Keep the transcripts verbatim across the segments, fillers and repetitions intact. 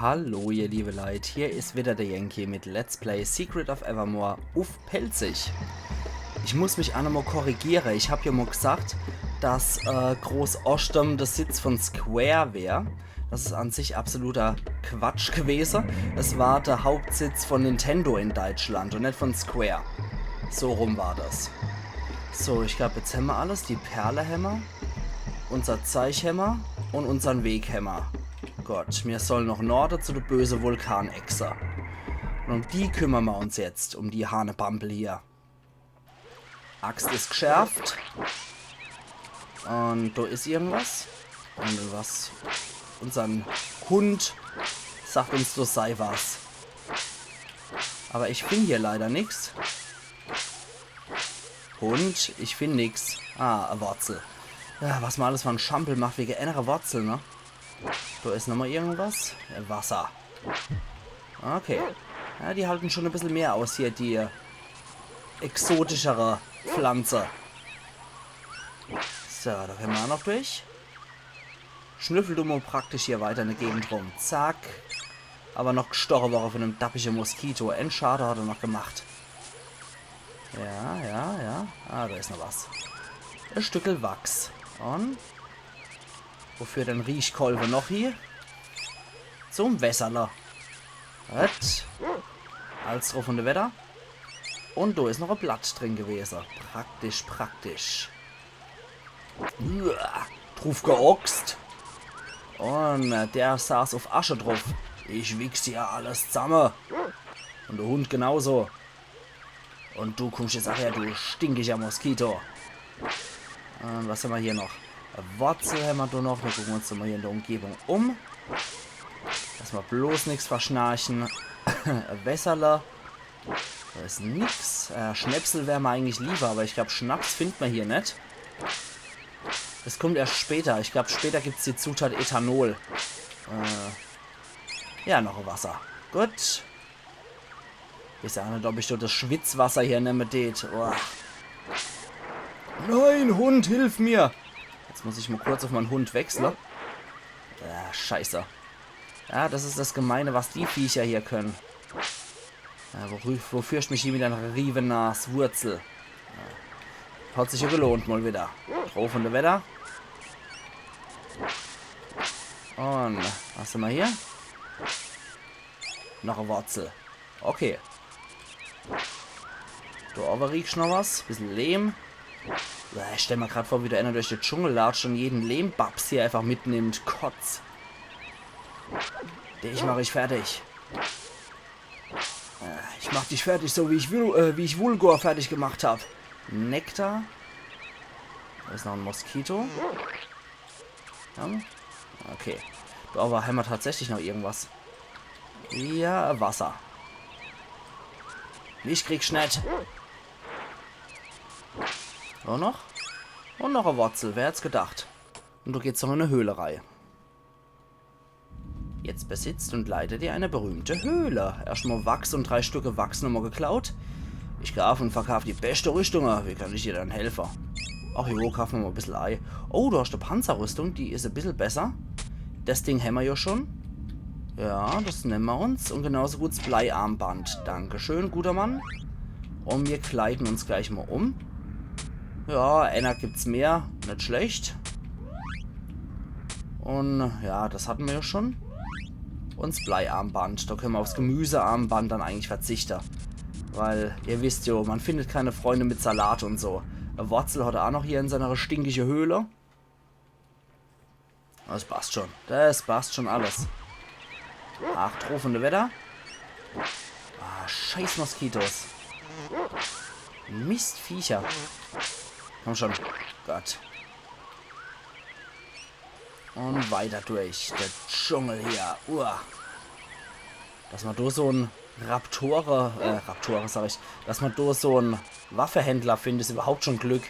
Hallo ihr liebe Leit, hier is wieder der Yankee mit Let's Play Secret of Evermore uff Pälzisch. Ich muss mich aa nochmol korrigiere. Ich hab jo mol gesagt, dass äh, Großostem de Sitz von Square wär. Das is an sich absoluter Quatsch gewese. Es war der Hauptsitz von Nintendo in Deutschland un net von Square. So rum war das. So, ich glaab, jetzt hämmer alles. Die Perle hämmer, unser Zeich hämmer un unsern Weg hämmer. Gott, mir sollen noch Norde zu de böse Vulkanechse. Un um die kümmern mer uns jetzt, um die Hanebambel hier. Axt is gschärft. Un do is irgendwas. Un was? Unsern Hund sagt uns, do sei was. Aber ich find hier leider nix. Hund, ich find nix. Ah, e Wurzel. Ja, was mer alles fer en Schampel macht wege enner Wurzel, ne? Do is nochmol irgendwas. Äh, Wasser. Okay. Ja, die halten schon e bissel mehr aus hier, die äh, exotischere Pflanze. So, do kenne mer aa noch durch. Schnüffel du mol praktisch hier weiter in de Gegend rum. Zack. Aber noch gstoche worre von dem dappische Moskito. En Schade hat er noch gemacht. Ja, ja, ja. Ah, do is noch was. E Stückel Wachs. Un wo führt de Riechkolwe noch hie? Zum Wässerle. Gut. Alles druff un dewedder. Un do is noch e Blatt drin gewese. Praktisch, praktisch. Uah, druff geoxt. Un äh, der saß uff Asche druff. Ich wichs hier alles zamme. Un de Hund genauso. Un du kummsch jetzt aa her, du stinkiger Moskito. Un was hämmer hier noch? E Wurzel hämmer do noch. Mir gucken uns mol hier in de Umgebung um. Dass mer bloß nix verschnarchen. E Wässerle. Do is nix. Äh, Schnäpsel wär mer eigentlich liewer, aber ich glaab, Schnaps findt mer hier net. Das kummt erscht später. Ich glaab, später gibt's die Zutat Ethanol. Äh, ja, noch e Wasser. Gut. Ich weeß aa net, ob ich do das Schwitzwasser hier nemme deet. Uah. Nein, Hund, hilf mir! Jetzt muss ich mol kurz uff mein Hund wechsle. Ah, scheiße. Ja, das is das Gemeine, was die Viecher hier kenne. Ja, wo, wo führsch mich hie mit deiner Riewenas-Wurzel? Ja. Hat sich jo gelohnt, mol wieder. Druff un dewedder. Un was hämmer hier? Noch e Wurzel. Okay. Do owwe riechsch noch was. Bissel Lehm. Uah, ich stell mer grad vor, wie do enner durch de Dschungel latscht un jeden Lehmbabs hier einfach mitnimmt. Kotz. Dich mach ich fertig. Äh, ich mach dich fertig, so wie ich, Vul äh, wie ich Vulgor fertig gemacht hab. Nektar. Do is noch e Moskito. Ja. Okay. Do owwe hämmer tatsächlich noch irgendwas. Ja, Wasser. Ich kriegsch net. Un noch? Un noch e Wurzel, wer hätt's gedacht? Un do geht's noch in e Höhle rei. Jetzt besitzt und leite dir eine berühmte Höhle. Erscht mol Wachs un drei Stücke Wachs nochmol geklaut. Ich kaaf un verkaaf die beschte Rüschtunge. Wie kann ich dir dann helfe? Ach jo, kaafe mer mol e bissel Ei. Oh, du hascht e Panzerrüstung, die is e bissel besser. Das Ding hämmer jo schon. Ja, das nemme mer uns. Un genauso gut's Bleiarmband. Dankeschön, guter Mann. Un mir kleiden uns gleich mol um. Ja, enner gibt's mehr. Net schlecht. Un ja, das hatte mer jo schon. Un s Bleiarmband. Do kenne mer uffs Gemüsearmband dann eigentlich verzichte. Weil, ihr wisst jo, man findet keine Freunde mit Salat un so. E Wurzel hat er aa noch hier in seiner stinkige Höhle. Das passt schon. Das passt schon alles. Ach, druff un dewedder. Ah, scheiß Moskitos. Mistviecher. Komm schon. Gott. Un weiter durch de Dschungel hier. Uah. Dass mer do so'n Raptore, äh, Raptore sag ich, dass mer do so'n Waffehändler findt, is überhaupt schon Glück.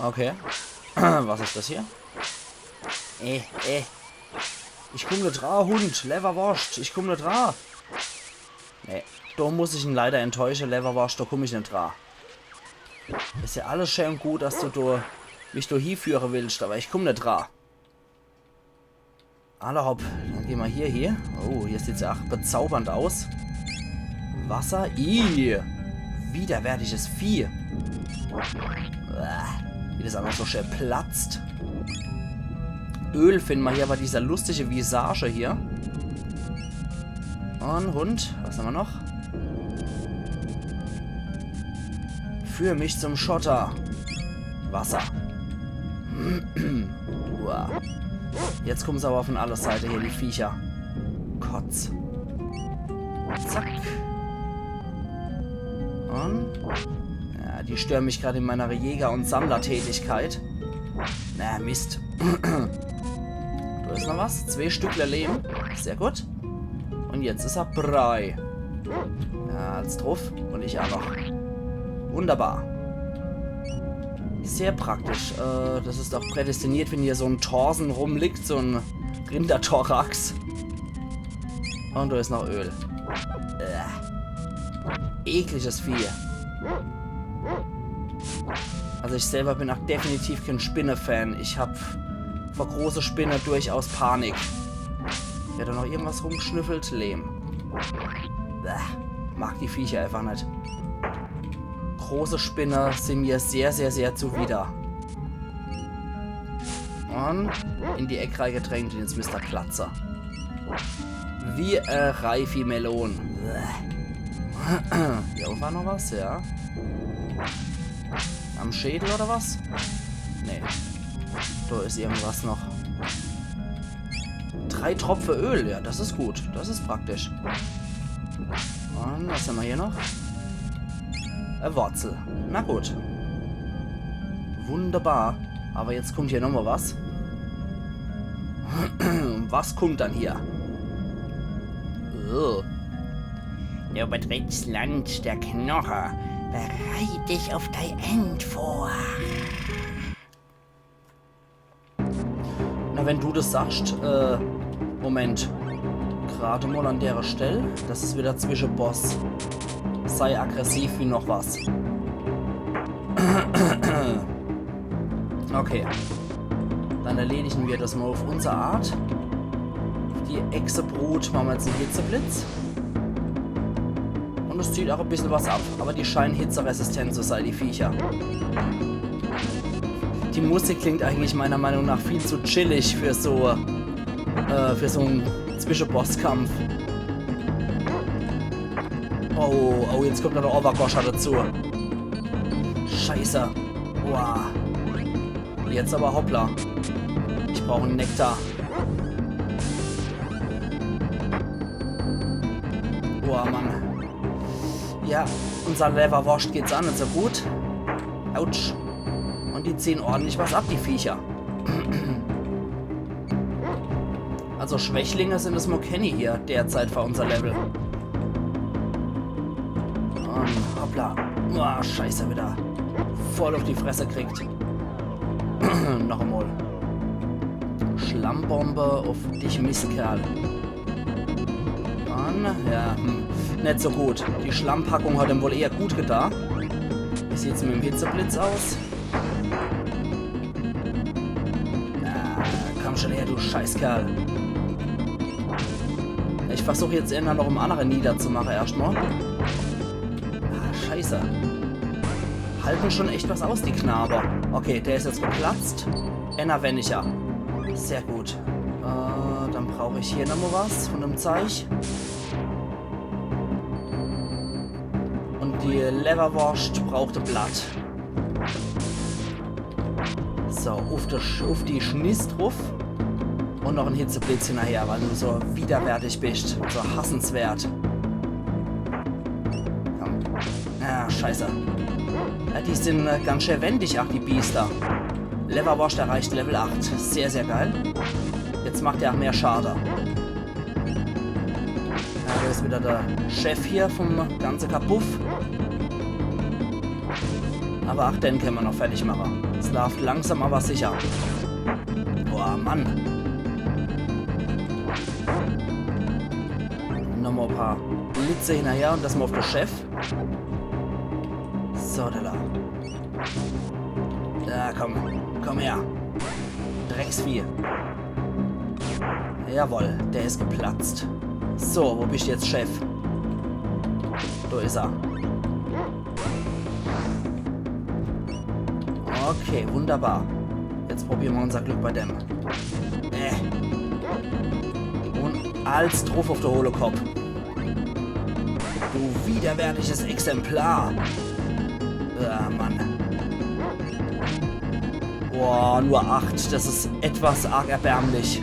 Okay. Was is das hier? Äh, äh. Ich kumm net dra, Hund. Lewwerworscht, ich kumm net dra. Nee, do muss ich en leider enttäusche. Lewwerworscht, do kumm ich net dra. Is jo alles schää un gut, dass du do mich do hieführe willscht, aber ich kumm net dra. Alla hopp, dann gehn mer hier hie. Oh, hier sieht's ja ach bezaubernd aus. Wasser. Ih, widerwärtiges Vieh. Uah, wie das ach noch so schön platzt. Öl finden mer hier bei dieser lustige Visage hier. Un Hund, was hammer noch? Führ mich zum Schotter. Wasser. Uah. Jetzt kommen se awwer von alle Seite hier, die Viecher. Kotz. Zack. Un? Ja, die stören mich grad in meiner Jäger- und Sammlertätigkeit. Na, Mist. Do is noch was. Zwee Stückler Lehm. Sehr gut. Un jetzt is er brei. Ja, als druff. Un ich ach noch. Wunderbar. Sehr praktisch. Äh, das is doch prädestiniert, wenn hier so en Thorsen rumliegt, so en Rinderthorax. Un do is noch Öl. Äh. Ekliges Vieh. Also ich selber bin ach definitiv kein Spinne-Fan. Ich hab vor große Spinne durchaus Panik. Wird do noch irgendwas rumgeschnüffelt? Lehm. Bäh, mag die Viecher einfach net. Große Spinne sind mir sehr, sehr, sehr zuwider. Un in die Eck reigedrängt un jetzt misst er platze. Wie e reifi Melon. Bäh. Hier war noch was, ja. Am Schädel oder was? Nee. Do is irgendwas noch. Drei Tropfe Öl, ja, das is gut. Das is praktisch. Un was hammer hier noch? E Wurzel. Na gut. Wunderbar. Awwer jetzt kommt hier nochmol was. Was kommt dann hier? Oh. Du betrittst Land der Knoche. Bereit dich auf dein End vor. Na, wenn du das sagst, äh, Moment. Grad mol an dere Stell. Das is wieder Zwischenboss. Sei aggressiv wie noch was. Okay. Dann erledigen wir das mal auf unsere Art. Auf die Echsebrut machen wir jetzt einen Hitzeblitz. Und es zieht auch ein bisschen was ab, aber die scheinen hitzeresistent zu sein, die Viecher. Die Musik klingt eigentlich meiner Meinung nach viel zu chillig für so, äh, für so einen Zwischenbosskampf. Oh, oh, jetzt kommt noch der Overgosher dazu. Scheiße. Boah. Jetzt aber hoppla. Ich brauche einen Nektar. Boah, Mann. Ja, unserer Leberwurst geht's auch nicht so gut. Autsch. Und die ziehen ordentlich was ab, die Viecher. Also Schwächlinge sind es mol kenni hier derzeit für unser Level. Und hoppla. Boah, scheiße, wieder voll auf die Fresse kriegt. Noch einmal. Schlammbombe auf dich, Mistkerl. Mann, ja, hm, nicht so gut. Die Schlammpackung hat ihm wohl eher gut getan. Wie sieht's mit dem Hitzeblitz aus? Na, komm schon her, du Scheißkerl. Ich versuch jetzt eher noch einen anderen niederzumachen erstmal. Ah, scheiße. Halten schon echt was aus, die Knabe. Okay, der ist jetzt geplatzt. Einer weniger. Sehr gut. Äh, dann brauche ich hier nochmal was von dem Zeug. Und die Leberwurst braucht e Blatt. So, auf die, Sch- auf die Schniss drauf. Und noch ein Hitzeblitz hinterher, weil du so widerwärtig bist. So hassenswert. Komm. Ah, scheiße. Ja, die sind äh, ganz schön wendig, ach, die Biester. Leberwurst erreicht Level acht. Sehr, sehr geil. Jetzt macht er auch mehr Schade. Ja, da ist wieder der Chef hier vom ganze Kapuff. Aber ach, den können wir noch fertig machen. Es läuft langsam, aber sicher. Boah, Mann. Nochmal ein paar Blitze hinterher und das mal auf den Chef. So, da, da. Ja, komm. Komm her. Drecksvieh. Jawohl, der is geplatzt. So, wo bist du jetzt, Chef? Do is er. Okay, wunderbar. Jetzt probiere mer unser Glück bei dem. Äh. Un als druff uff de hohle Kopp. Du widerwärtiges Exemplar. Ah, Mann. Boah, nur acht. Das is etwas arg erbärmlich.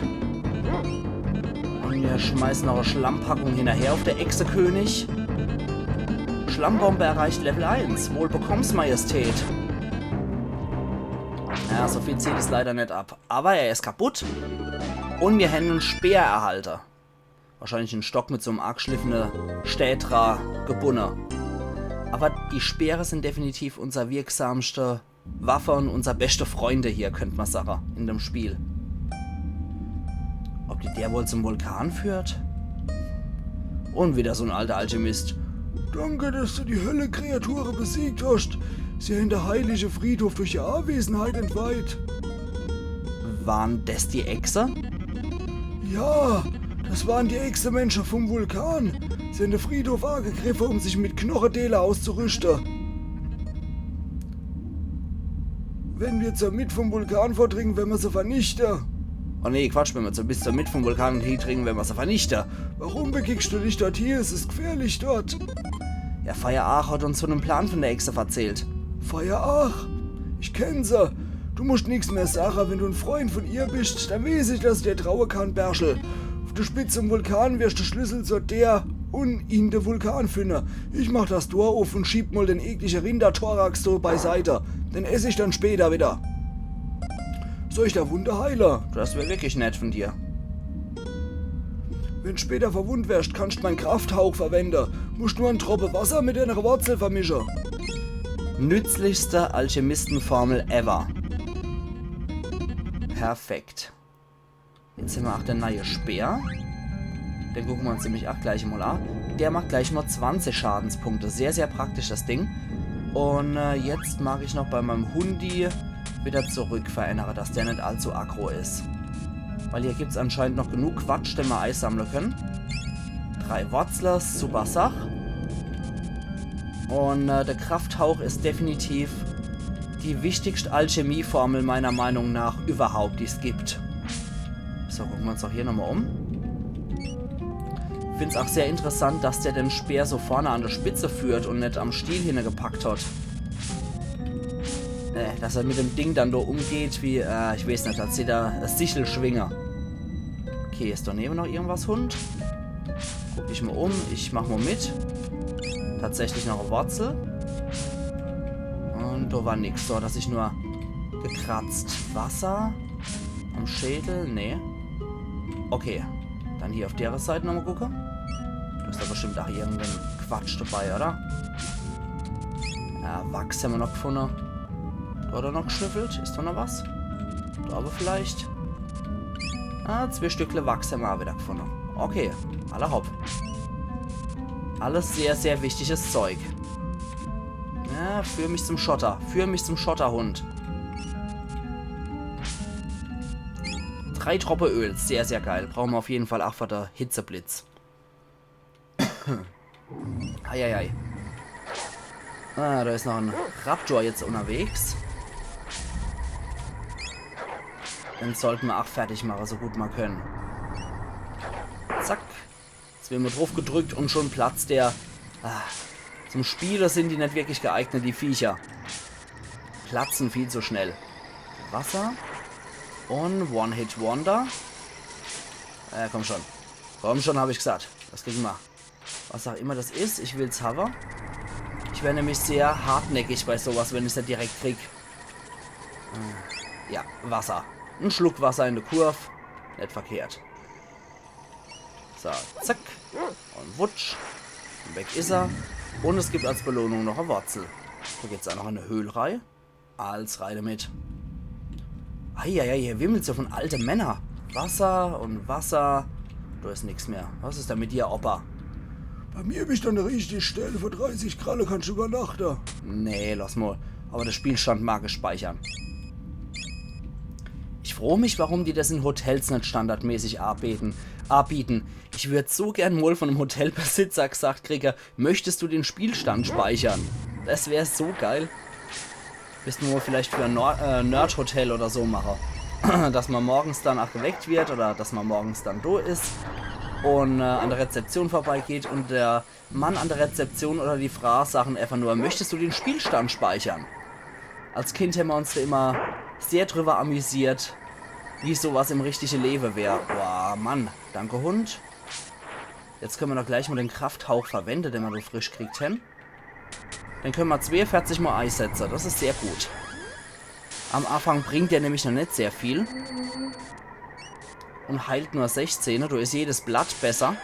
Un mir schmeißen noch e Schlammpackung hinnerher uff de Echsekönig. Schlammbombe erreicht Level eins. Wohl bekomm's, Majestät. Ja, so viel zieht es leider net ab. Awwer er is kaputt. Un mir hän en Speer erhalte. Wahrscheinlich en Stock mit so'm aagschliffene Stää dra gebunne. Awwer die Speere sin definitiv unser wirksamste Waffe un unser beschte Freunde hier, könnt mer sache, in dem Spiel. Ob die der wohl zum Vulkan führt? Un wieder so'n alter Alchemist. Danke, dass du die Höllekreature besiegt hast. Sie hän de heilige Friedhof durch ihre Awesenheit entweiht. Waren des die Echse? Ja, das waren die Echsemensche vom Vulkan. Sie hän de Friedhof aagegriffe, um sich mit Knochedeele auszurüschte. Wenn mer zur Mitt vom Vulkan vordringe, wern mer se vernichte. Oh nee, Quatsch, wenn mer zur, bis zur Mitt vom Vulkan hiedringe, wern mer se vernichte. Warum begickst du dich dort hie? Es is gfährlich dort. Ja, Feier Aach hat uns von dem Plan von der Echse verzählt. Feier Aach? Ich kenn se. Du muscht nix mehr sache. Wenn du en Freund von ihr bischt, dann weeß ich, dass ich dir traue kann, Bärschel. Uff de Spitz vom Vulkan werscht de Schlüssel zur Deer un in de Vulkan finne. Ich mach das Tor uff un schieb mol den eklige Rinderthorax do beiseite. Den ess ich dann später wieder. Soll ich der Wunde heile? Das wär wirklich nett von dir. Wenn später verwundt werscht, kannst mein Krafthauch verwende. Muscht nur en Troppe Wasser mit deiner Wurzel vermische. Nützlichste Alchemistenformel ever. Perfekt. Jetzt hämmer aach de neie Speer. Den gucke mer uns nämlich aach gleich mol a. Der macht gleich mol zwanzig Schadenspunkte. Sehr, sehr praktisch, das Ding. Un äh, jetzt mag ich noch bei meim Hundi wieder zurück verännere, dass der net allzu aggro is. Weil hier gibt's anscheinend noch genug Quatsch, den mer eisammle könne. Drei Wurzle, super Sach. Un äh, der Krafthauch is definitiv die wichtigste Alchemieformel meiner Meinung nach überhaupt, die's gibt. So, gucke mer uns aach hier nochmol um. Find's aach sehr interessant, dass der den Speer so vorne an der Spitze führt un net am Stiel hinnegepackt hat. Äh, dass er mit dem Ding dann do umgeht, wie, äh, ich weeß net, als hätt er e Sichel schwinge. Okay, is do newe noch irgendwas, Hund? Guck ich mol um, ich mach mol mit. Tatsächlich noch e Wurzel. Un do war nix, so dass ich nur gekratzt. Wasser am Schädel? Nee. Okay. Dann hier uff dere Seit nochmol gucke. Do is doch bestimmt aach irgenden Quatsch dabei, oder? Ja, Wachs hämmer noch gfunne. Do hat er noch geschnüffelt. Is do noch was? Do awwer vielleicht. Ah, zwee Stückle Wachs hämmer aach wieder gfunne. Okay, alla hopp. Alles sehr, sehr wichtiges Zeug. Ja, führ mich zum Schotter. Führ mich zum Schotterhund. Drei Troppe Öl, sehr, sehr geil. Brauche mer uff jeden Fall aach für de Hitzeblitz. Eieiei. Ah, do is noch en Raptor jetzt unnerwegs. Den sollte mer aach fertig mache, so gut mer könne. Zack. Zweemol druff gedrückt un schon platzt der. Ah, zum Spiele sin die net wirklich geeignet, die Viecher. Platzen viel zu schnell. Wasser. Un One-Hit-Wonder. Äh, komm schon. Komm schon, hab ich gesagt. Das kriege mer. Was aach immer das is, ich will's hawwe. Ich wär nämlich sehr hartnäckig bei so was, wenn ich's net direkt krieg. Äh, ja, Wasser. En Schluck Wasser in de Kurv. Net verkehrt. So, zack. Un wutsch. Un weg is er. Un es gibt als Belohnung noch e Wurzel. Do geht's aach noch in e Höhl rei. Als rei demit. Eieiei, hier wimmelt's jo vun alte Männer. Wasser un Wasser. Do is nix mehr. Was is dann mit dir, Opa? Bei mir bischt an de richtige Stell. Für dreißig Kralle kannscht iwwernachte. Nee, lass mol. Awwer de Spielstand mag ich speichere. Ich Froh mich, warum die das in Hotels net standardmäßig abbieten, abbieten. Ich würd so gern mol von em Hotelbesitzer gesagt kriege: „Möchtest du den Spielstand speichern?“ Das wär so geil. Müssten mer vielleicht für ein Nor äh, Nerd-Hotel oder so mache. Dass man morgens dann auch geweckt wird oder dass man morgens dann do is und äh, an der Rezeption vorbeigeht und der Mann an der Rezeption oder die Frau sagen einfach nur: „Möchtest du den Spielstand speichern?“ Als Kind hämmer uns da immer sehr drüber amüsiert, wie sowas im richtige Lewe wär. Boah, Mann. Danke, Hund. Jetzt könne mer doch gleich mol den Krafthauch verwende, den mer do frisch kriegt hen. Den könne mer zweeunverzig mol eisetze. Das is sehr gut. Am Anfang bringt der nämlich noch net sehr viel. Und heilt nur sechzehn. Do is jedes Blatt besser.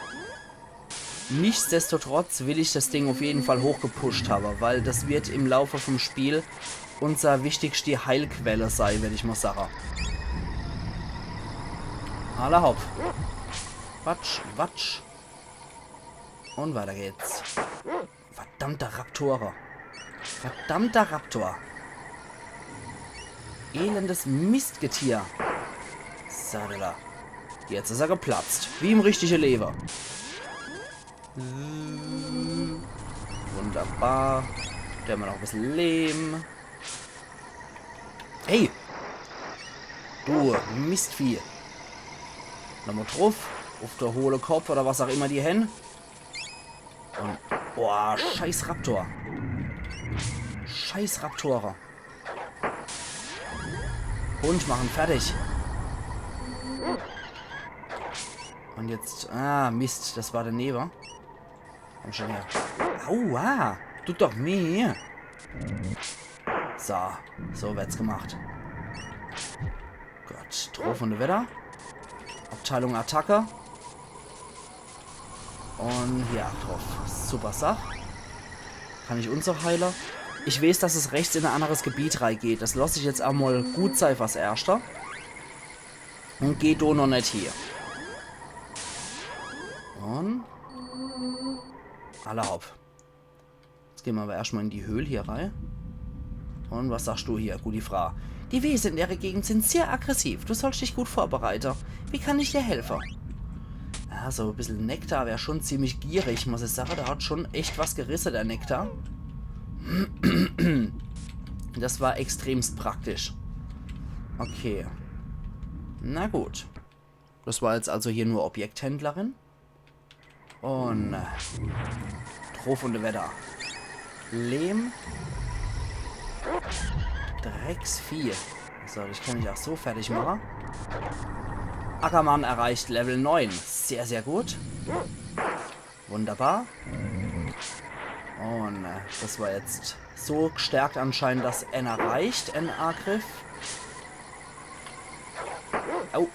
Nichtsdestotrotz will ich das Ding auf jeden Fall hochgepusht habe, weil das wird im Laufe vom Spiel unser wichtigste Heilquelle sei, würd ich mol sage. Alla hopp. Watsch, watsch. Und weiter geht's. Verdammter Raptore. Verdammter Raptor. Elendes Mistgetier. So, do, do. Jetzt is er geplatzt. Wie im richtige Lewe. Wunderbar. Do hämmer noch e bissel Lehm. Hey! Du Mistvieh. Nochmol druff. Uff de hohle Kopf oder was auch immer die hen. Und, boah, scheiß Raptor. Scheiß Raptore. Hund, mach en fertig. Und jetzt, ah, Mist, das war danebe. Komm schon her. Aua, tut doch weh. So, so wird's gemacht. Gut, druff und wieder. Abteilung Attacke. Und hier druff. Super Sach. Kann ich uns auch heile? Ich weeß, dass es rechts in e anneres Gebiet rei geht. Das loss ich jetzt emol gut sei fürs Erschte. Und geh do noch net hie. Und alla hopp. Jetzt gehn mer aber erscht mal in die Höhl hier rei. Und was sagst du hier, gute Frau? Die Wese in der Gegend sind sehr aggressiv. Du sollst dich gut vorbereite. Wie kann ich dir helfe? Ja, so e bissel Nektar wär schon ziemlich gierig, muss ich sage. Der hat schon echt was gerisse, der Nektar. Das war extremst praktisch. Okay. Na gut. Das war jetzt also hier nur Objekthändlerin. Und, äh, druff und wieder. Lehm. Drecksvieh. So, das kann ich auch so fertig mache. Ackermann erreicht Level neun. Sehr, sehr gut. Wunderbar. Und, äh, das war jetzt so gestärkt anscheinend, dass einer reicht, en Angriff. Au.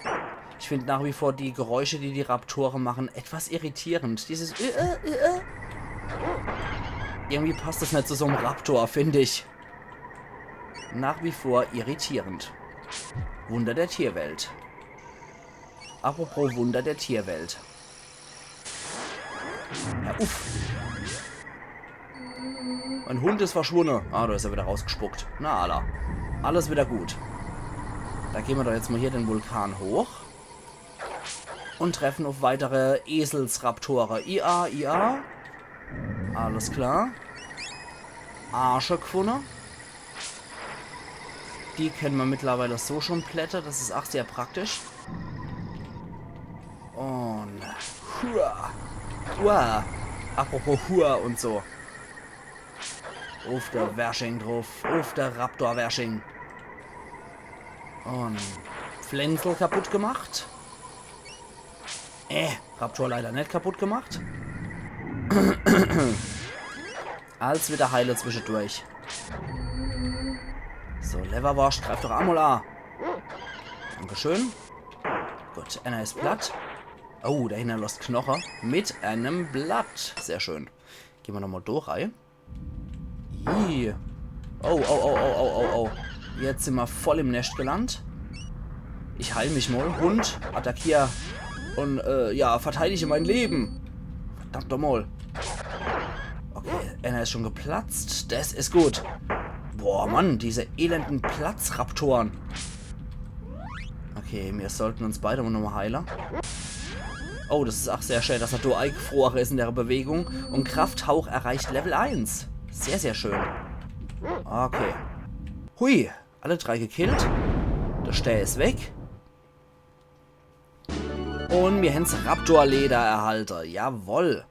Ich find nach wie vor die Geräusche, die die Raptore machen, etwas irritierend. Dieses äh, äh, äh, äh. Irgendwie passt das net zu so'm Raptor, find ich. Nach wie vor irritierend. Wunder der Tierwelt. Apropos Wunder der Tierwelt. Ja, uff. Mein Hund is verschwunne. Ah, do is er wieder rausgespuckt. Na, alla. Alles wieder gut. Do gehn mer doch jetzt mal hier den Vulkan hoch. Und treffen auf weitere Eselsraptore. I A, I A. Alles klar. Arsche gfunne. Die kenne mer mittlerweile so schon plätte. Das is ach sehr praktisch. Und hua. Hua. Apropos Hua und so. Uff de Wersching druff. Uff de Raptor-Wersching. Und Pflänzel kaputt gemacht. Äh, Raptor leider net kaputt gemacht. Als wieder heile zwischedurch. So, Lewwerworscht, greif doch emol a. Dankeschön. Gut, einer is platt. Oh, der hinnerlosst Knoche mit einem Blatt. Sehr schön. Gehn mer nochmal do rei. Ih. Oh, oh, oh, oh, oh, oh, oh. Jetzt sin mer voll im Nescht gelandt. Ich heil mich mal. Hund, attackier. Und, äh, ja, verteidige mein Leben. Verdammt doch mal. Okay, einer is schon geplatzt. Das is gut. Boah, Mann, diese elenden Platzraptoren. Okay, mir sollten uns beide nochmal heile. Oh, das is ach sehr schön, dass er do eingefrore is in der Bewegung. Und Krafthauch erreicht Level eins. Sehr, sehr schön. Okay. Hui, alle drei gekillt. Der Stär is weg. Und mir hän's Raptor-Leder erhalte. Jawoll.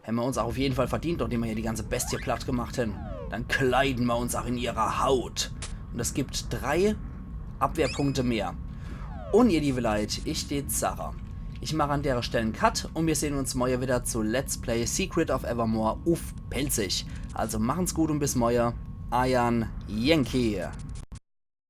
Hämmer uns ach auf jeden Fall verdient, nachdem mer hier die ganze Bestie platt gemacht hänn. Dann kleiden mer uns ach in ihrer Haut. Und es gibt drei Abwehrpunkte mehr. Und ihr liebe Leit, ich deet sache, ich mach an dere Stell en Cut und mir sehn uns morje wieder zu Let's Play Secret of Evermore uff Pälzisch. Also machen's gut und bis morje. Eiern Yankee.